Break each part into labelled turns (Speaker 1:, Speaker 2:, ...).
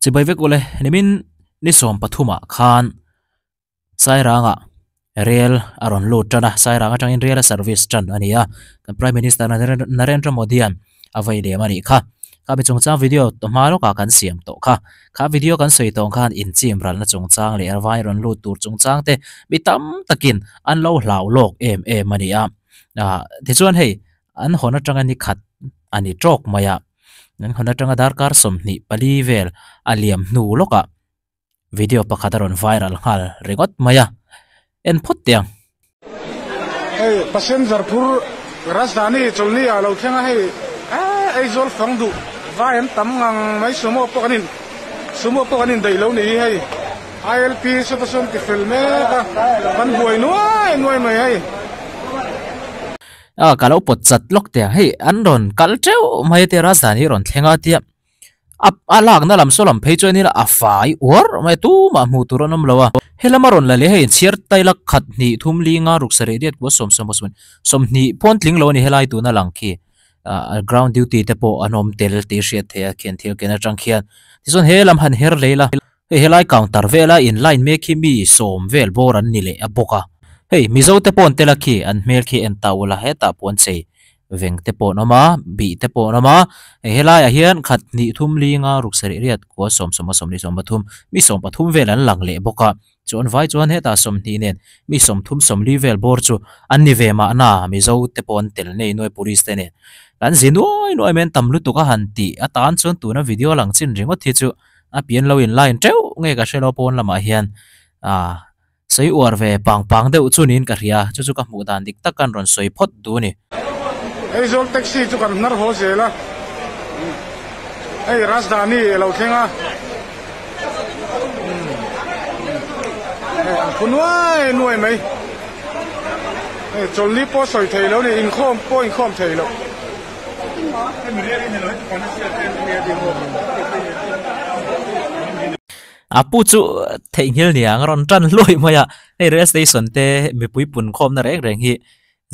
Speaker 1: Chibai vek ule, nimin ni 13 ah khan Sairanga rel a rawn lut tan a, Sairang atangin rel a service tan a ni a, kan Prime Minister Narendra Modi an a vei lem a nih kha. Kha mi chungchang video tawhma lawkah kan siam tawh kha. Kha video kan sawi tawng khan inchim ralna chungchang leh vai rawn lut tur chungchang te mi tam takin an lo hlau lawk em em a ni a. Tichuan hei an hawn atanga ni khat a ni tawk mai a, an hawn atanga darkar 24 vel a liam hnu lawkah video pakhat a rawn viral nghal ringawt mai a, en phawt teh ang.
Speaker 2: Hei passenger phur Rajdhani chawlhni ah lo thleng a hei Aizawl fang duh vai an tam ngang mai sumo pawh kan in sumo pawh kan indaih lo ni hi hei ILP sawta sawn ti fel mek a kan buai nuai nuai mai hei.
Speaker 1: A ka lo pawt chat lawk teh ang hei an rawn kal teuh mai a tia Rajdhani rawn thleng a tia A a lakna lam saw lam phei chuan ila a fai uar mai a tumah hmuh tur an awm lo a. Helama rawn la leh hei inchhiar taila khat hnih thum li nga ruk sarih riat kua sawm sawm sawm 20 pawn tling lo a ni helai tuna lang khi ah ground duty te pawh an awm tel tih hriat theih a khian thil ken atang khian tichuan he lam han her lei la hei helai counter vela in line mek hi mi sawm vel bawr an ni leh a bawk a hei mizo te pawh an tel a khi an hmel khi en ta ula hetah pawh an chei Veng te pawh an awm a, bih te pawh an awm a, hei helaiah hian khat hnih thum li nga ruk sarih riat kua sawm sawm a sawmhnih 13 mi 13 vel an lang leh bawk a, chuan vai chuan hetah 20 nen mi 30 40 vel bawr chu an ni ve mahna Mizo te pawh an tel nei nuai police te nen kan zi nuai nuai mai an tam lutuk a han tih atan chuan tuna video lang chin ringawt hi chu a pian lo in line teuh nge ka hre lo pawn lamah hian ah. Sawi uar ve pang pang deuh chu niin ka hria, chu chu ka hmuh dan dik tak kan rawn sawi phawt duh a ni.
Speaker 2: Aizawl taxi chu kan hnar haw zel a, hei Rajdhani a lo thleng a, hei an phu nuai nuai mai, hei chawlhni pawh sawi thei lo a ni, inkhawm pawh inkhawm thei lo.
Speaker 1: A pu chu theihnghil niang a rawn tan hluai mai a, hei rail station te mipui pun khawmna reng reng hi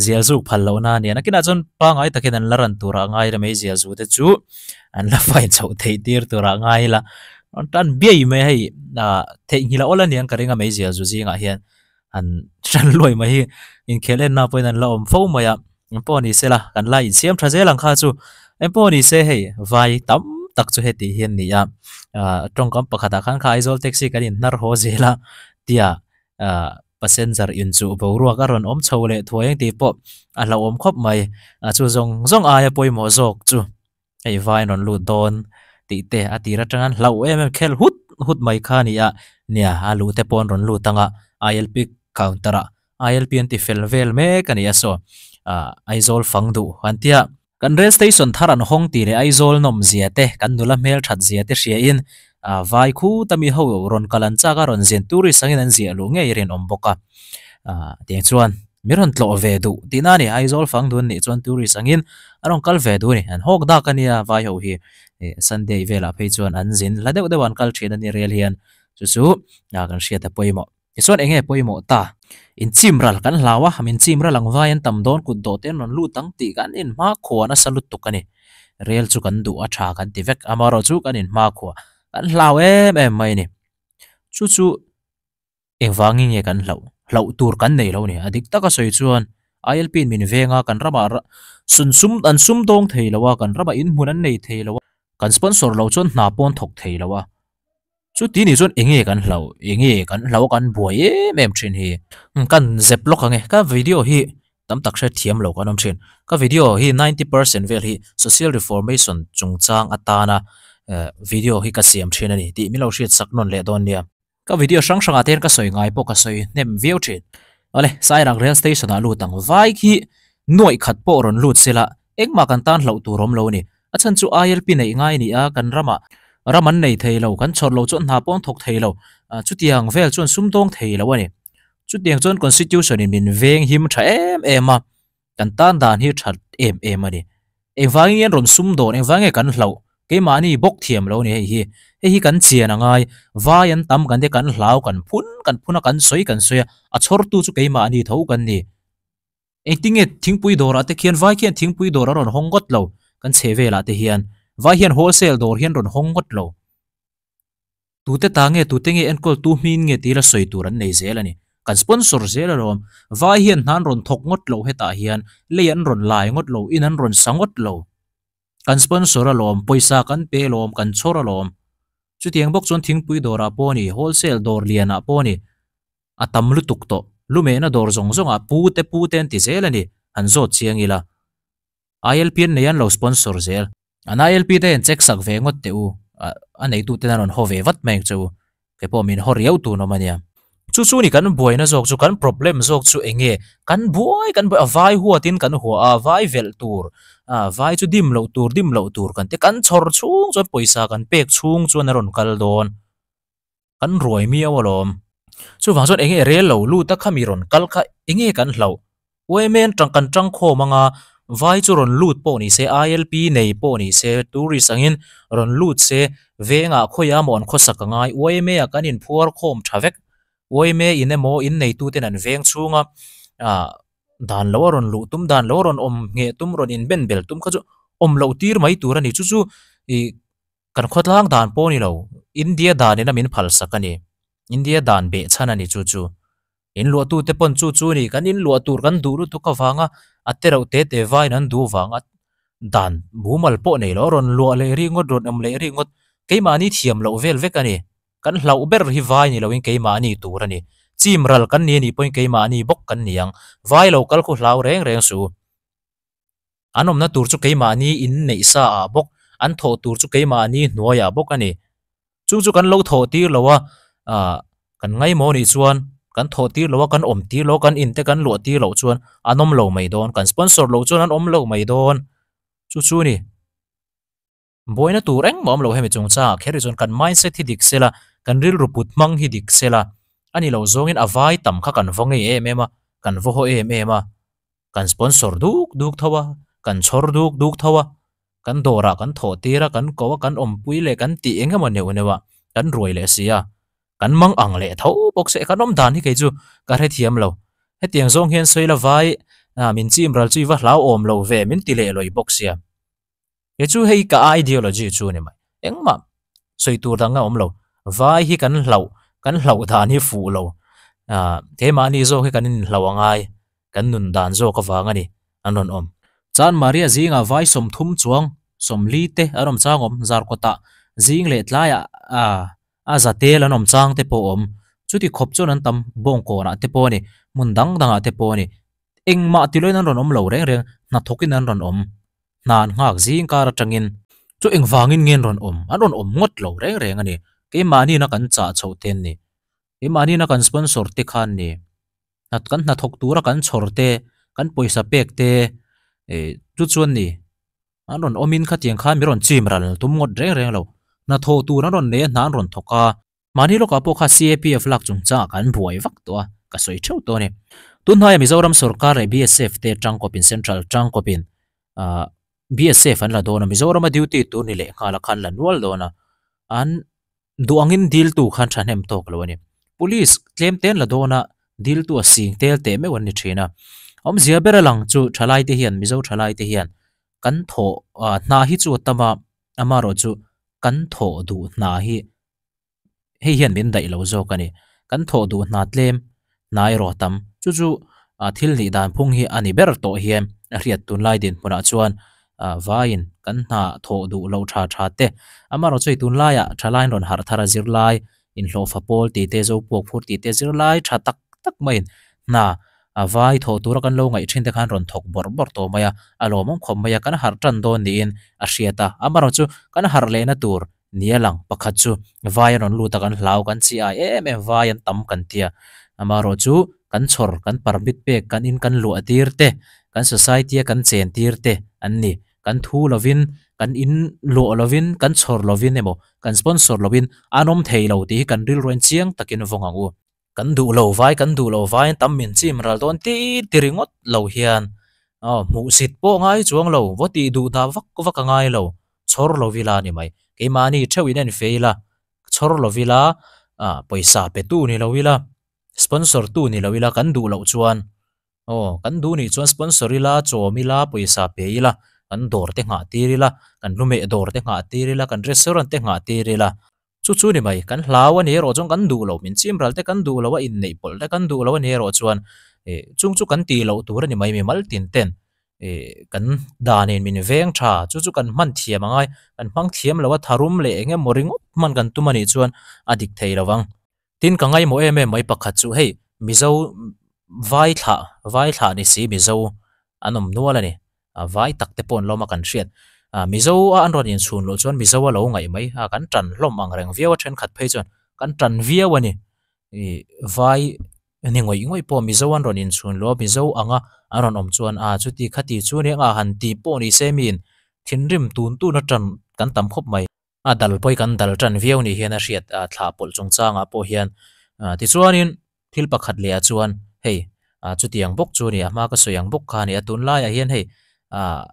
Speaker 1: zial zuk phal lohna a ni a, nakinah chuan pangngai takin an la ran turah a ngai la mai zial zu te chu an la fai chhoh theih tir turah a ngai la, rawn tan biai mai a hei ah theihnghilh a awl a niang ka ring a mai zial zu zingah hian han tan hluai mai hi inkhel enna pawhin an la awm fo mai a. Engpawh ni se la, kan la insiam tha zel ang kha chu. Engpawh ni se hei vai tam tak chu heti hi an ni a, ah tawngkam pakhatah khan kha Aizawl taxi kan inhnar haw zel a tia ah passenger inchuh boruak a rawn awm chho leh thuai ang tih pawh a hlauhawm khawp mai. Ah chu zawng zawng aia pawimawh zawk chu hei vai an rawn lut dawn tih te a tir atang an hlauh em em khel hut hut mai kha a ni a, nia a luh te pawh an rawn lut ang a ILP counter ah ILP an ti fel vel mek a ni a saw ah Aizawl fang duh an tia. Kan rail station thar an hawng tih leh Aizawl nawm zia te kan nula hmel that zia te hria in ah vai khu ta mi ho rawn kal an chak a rawn zin tourist angin an ziah luh ngei rinawm bawk a ah tiang chuan mi rawn tlawh ve duh tihna a ni Aizawl fang duh an nih chuan tourist angin a rawn kal ve duh a ni an hawk dak a nia vai ho hi ih Sunday velah phei chuan an zin hla deuh deuh a an kal thin a ni rel hian chu chu ah kan hriat a pawimawh. Tichuan eng nge pawimawh ta? Inchim ral kan hlau a, min chim ral ang vai an tam dawn kut dawh te an rawn lut ang tih kan inhma khua nasa lutuk a ni. Rel chu kan duh a tha kan ti vek, amaherawh chu kan inhma khua kan hlau em em mai a ni. Chu chu engvangin nge kan hlauh? Hlauh tur kan nei lo a ni. A dik taka sawi chuan ILP in min veng a, kan ramah sun sum an sum dawng thei lo a, kan ramah inhmun an nei thei lo a, kan sponsor lo chuan hna pawn thawk thei lo a. Chuti nih chuan enge kan hlauh, enge kan hlauh kan buai em em thin hi. Kan zep lawk ang e, ka video hi tam tak hre thiam lo kan awm thin. Ka video hi 90% vel hi social reformation chungchang atana video hi ka siam thin a ni tih min lo hriat sak nawn leh dawn nia. Ka video hrang hrangah te hian ka sawi ngai pawh ka sawi hnem viau thin. Awle, Sairang rail station ah lut ang vai khi nuaih khat pawh rawn lut sela Engmah kan tan hlauh tur awm lo a ni. A chhan chu ILP neih ngai a ni a, kan ramah ram an nei thei lo, kan chhawr lo chuan hna pawh an thawk thei lo. Chutiang vel chuan sumdawng thei lo a ni. Chutiang chuan Constitution in min veng him tha em em a, kan tan dan hi tha em em a ni. Engvangin nge an rawn sumdawn, engvang nge kan hlauh, keimahni bawk thiam lo a ni hei hi. Hei hi kan chian a ngai, vai an tam kan tia kan hlau, kan phun kan phun a, kan sawi kan sawi a, a chhawrtu chu keimahni tho kan ni. Engtinge thingpui dawrah te khian vai khian thingpui dawr a rawn hawng ngawt lo kan chhe velah te hian vai hian wholesale dawr hian rawn hawng ngawt lo. Tute ta nge, tute nge enkawl tu hmin nge tih la sawi tur an nei zel a ni. Kan sponsor zel alawm. Vai hian hna an rawn thawk ngawt lo hetah hian, lei an rawn lai ngawt lo, in an rawn sa ngawt lo. Kan sponsor alawm, pawisa kan pe alawm, kan chhawr alawm. Chutiang bawk chuan thingpui dawrah pawh a ni, wholesale dawr lianah pawh a ni. A tam lutuk tawh. Lumehna dawr zawng zawngah pu te pu te an ti zel a ni, han zawt chiang ila. ILP an nei an lo sponsor zel. An ILP te hian check sak ve ngawt teh u, a neitu ten an rawn haw ve vat mai ang che u. Kei pawh min haw riau tun awm a nia. Chu chu ni kan buaina zawk chu, kan problem zawk chu eng nge? Kan buai kan buai a, vai huatin kan hua a, vai velh tur, vai chu dim loh tur dim loh tur kan ti. Kan chhawr chhung chuan pawisa kan pek chhung chuan a rawn kal dawn. Kan ruai miau alawm. Chuvang chuan enge rel lo lut a khami rawn kal kha enge kan hlauh? Women tang kan tang khawm anga vai chu rawn lut pawh ni se, ILP nei pawh ni se, tourist angin rawn lut se, vengah khawiah maw an khawsak a ngai. Yma ah kan inphuar khawm tha vek. Yma in emaw in neituten an veng chhunga ah dan lo a rawn luh tum, dan lo a rawn awm ngheh tum, rawn inben bel tum kha chu awm loh tir mai tur a ni. Chu chu ih Kan khawtlang dan pawh ni lo, India dan in a min phalsak a ni. India dan beh chhan a ni chu chu. In luahtute pawn chu chu a ni, kan in luah tur kan duh lutuk avanga a te reuh te te vaiin an duh vanga dan mumal pawh nei lo, a rawn luah leh ringawt, rawn awm leh ringawt, keimahni thiam loh vel vek a ni. Kan hlauh ber hi vai ni loin keimahni tur a ni. Chim ral kan ni a nih pawhin keimahni bawk kan ni ang. Vai lo kal khu hlau reng reng suh. An awmna tur chu keimahni in neih sa ah bawk, an thawh tur chu keimahni hnuai ah bawk a ni. Chung chu kan lo thawh tir lo a, ah kan ngaimawh nih chuan kan thawh tir lo a, kan awm tir lo a, kan in te kan luah tir loh chuan an awm lo mai dawn, kan sponsor loh chuan an awm lo mai dawn. Chu chu a ni. Buaina tur engmah awm lo hemi chungchangah kher hi chuan kan mindset hi dik sela, kan rilru put hmang hi dik sela, a ni lo zawngin a vai tam kha kan vaw ngei em em a, kan vaw haw em em a, kan sponsor duk duk tho a, kan chhawr duk duk tho a, kan dawrah kan thawh tir a, kan ko a, kan awmpui leh kan tih eng emaw neuh neuh a, kan ruai leh si a, kan mang ang leh tho bawk se, kan awm dan hi kei chu ka hrethiam lo. Hetiang zawng hian sawi la vai, min chim ral chu i va hlauhawm lo ve min ti leh lawih bawk sia. He chu hei ka ideology chu a ni mai. Engmah sawi tur dang a awm lo. Vai hi kan hlauh, kan hlauh dan hi fuh lo. Ahh keimahni zawk hi kan inhlauh a ngai, kan nun dan zawk avang a ni an rawn awm. Chan Maria zingah vai 30 chuang, 40 te an awm chang awm, Zarkawtah zing leh tlaiah ahh a za tel an awm chang te pawh a awm. Chuti khawp chuan an tam bawngkawnah te pawh a ni, hmun dang dangah te pawh a ni. Engmah ti loin an rawn awm lo reng reng, hnathawkin an rawn awm. Hna an nghak zing kar atangin chu engvangin nge an rawn awm? An rawn awm ngawt lo reng reng a ni. Keimahniina kan chah chhoh te an ni. Keimahniina kan sponsor te kha an ni. Hna kan hnathawk tura kan chhawr te, kan pawisa pek te eh chu chu an ni. An rawn awmin khatiang khan min rawn chim ral tum ngawt reng reng lo. Hnathawh tur an rawn nei a, hna an rawn thawk a. Mahni lawkah pawh kha CAPF lak chungchangah kan buai vak tawh a, ka sawi theuh tawh a ni. Tunhnaia Mizoram sorkar leh BSF te tangkawpin Central tangkawpin ah BSF an la dawn a, Mizorama duty tur ni leh nghala khan la nual dawn a, an duh angin diltu khan thahnem tawk lo a ni. Police tlem te an la dawn a, diltu a sing tel teh meuh an ni thin a. Awmzia ber a lang chu thalai te hian, Mizo thalai te hian kan thawh ah hna hi chu a tam a, amaherawhchu kan thawh duh hna hi hei hian min daih lo zawk a ni. Kan thawh duh hna tlem, hna erawh tam. Chu chu thil nih dan phung hi a ni ber tawh hian a hriat tunlai dinhmunah chuan vaiin kan hna thawh duh loh tha tha te. Amaherawhchu hei tunlaiah thalaiin rawn harh thar a zirlai, inhlawhfa pawl tih te, zopuak phur tih te zirlai tha tak tak maiin hna vai thawh tura kan lo ngaih thin te khan rawn thawk bawrh bawrh tawh mai a, a lawmawm khawp mai a, kan harh tan dawn niin a hriat a. Amaherawhchu kan harh lehna tur Ni a lang, pakhat chu vai an rawn lut a kan hlau kan chi ai em em vai an tam kan tia. Amaherawhchu kan chhawr, kan permit pek, kan in kan luah tir te, kan society a kan chen tir te an ni. Kan thu lovin, kan in luah lovin, kan chhawr lovin emaw, kan sponsor lovin an awm thei lo tih hi kan rilruain chiang takin vawng ang u. Kan duh lo vai, kan duh lo vai an tam min chim ral dawn ti ti ringawt lo hian aw hmuhsit pawh ngai chuang lo, vaw tih duh dah vak vak a ngai lo, chhawr lo ila a ni mai. Keimahni theuh in en fe ila, chhawr lo ila, ah pawisa pe tu ni lo ila, sponsor tu ni lo ila kan duh loh chuan aw kan duh nih chuan sponsor ila, chawm ila, pawisa pe ila, kan dawr te nghah tir ila, kan lumeh dawr te nghah tir ila, kan restaurant te nghah tir ila. Chu chu ni mai, kan hlau a ni erawh chuan kan duh lo, min chim ral te kan duh lo a, inneih pawlh te kan duh lo a ni erawh chuan eh chung chu kan tih loh tur a ni mai mimal tin ten eh kan danin min veng tha, chu chu kan hman thiam a ngai, kan hmang thiam lo a tharum leh eng emaw ringawt hman kan tum a nih chuan a dik thei lo vang. Tin ka ngaihmawh em em mai pakhat chu hei Mizo vai thlah vai thlah ni si Mizo an awm nual a ni. Vai tak te pawh an lawm a kan hriat. Mizo a an rawn inchhun loh chuan Mizo a lo ngaih mai a kan tan hlawm ang reng viau a thenkhat phei chuan kan tan viau a ni. Ih vai ni ngawih ngawih pawh Mizo an rawn inchhun loh a Mizo anga an rawn awm chuan a chuti khati chu nia nga han tih pawh ni se miin thinrim tun tun a tan kan tam khawp mai. A dal pawi kan dal tan viau ni hian a hriat a thlah pawlh chungchangah pawh hian tichuanin thil pakhat leh ah chuan hei chutiang bawk chu a ni a hma ka sawi ang bawk kha a ni a tunlaiah hian hei ah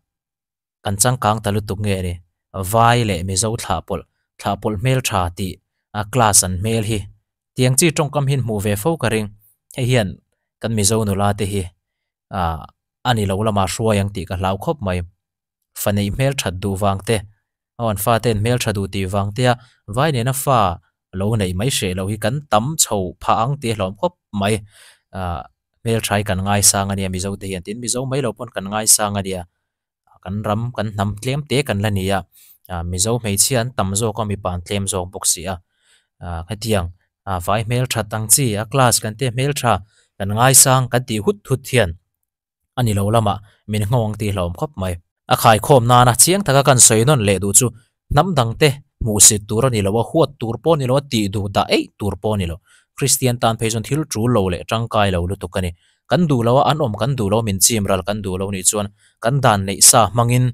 Speaker 1: kan changkang ta lutuk nge a ni vai leh mizo thlah pawlh thlah pawlh hmel tha tih a class an hmel hi tiang chi tawngkam hi hmuh ve fo ka ring hei hian kan mizo nula te hi ah a ni lo lamah hruai ang tih ka hlau khawp mai. Fa neih hmel that duh vang te, aw an fa ten hmel tha duh tih vang te a vai nena fa lo neih mai hreh loh hi kan tam chho phah ang tih a hlawm khawp mai. Ahh hmel tha hi kan ngaisang a nia Mizo te hian tin Mizo mai lo pawn kan ngaisang a nia. Kan ram kan hnam tlem te kan la ni a, ah Mizo hmeichhia an tam zawk a mipa an tlem zawk bawk si a. Ah hetiang ah vai hmel that ang chi a class kan tia hmel tha kan ngaisang kan tih hut hut hian a ni lo lamah min nghawng tih hlauhawm khawp mai. A khaikhawm nana chiang taka kan sawi nawn leh duh chu hnam dangte hmuhsit tur a ni lo a, huat tur pawh a ni lo a, tih duh dah eih tur pawh a ni lo. Kristian tan phei chuan thil tul lo leh tangkai lo lutuk a ni. Kan duh lo a, an awm kan duh lo, min chim ral kan duh lo nih chuan kan dan neih sa hmangin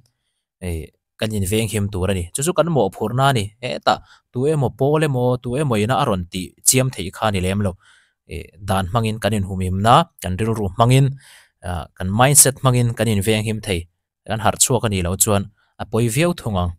Speaker 1: kan inveng him tur a ni. Chu chu kan mawhphurhna a ni. Hetah tu emaw pawl emaw tu emaw ina a rawn tih chiam theih kha a ni lem lo. Ih dan hmangin kan inhumhimna, kan rilru hmangin ah kan mindset hmangin kan inveng him thei. Kan harh chhuak a nih loh chuan a pawi viau thung ang.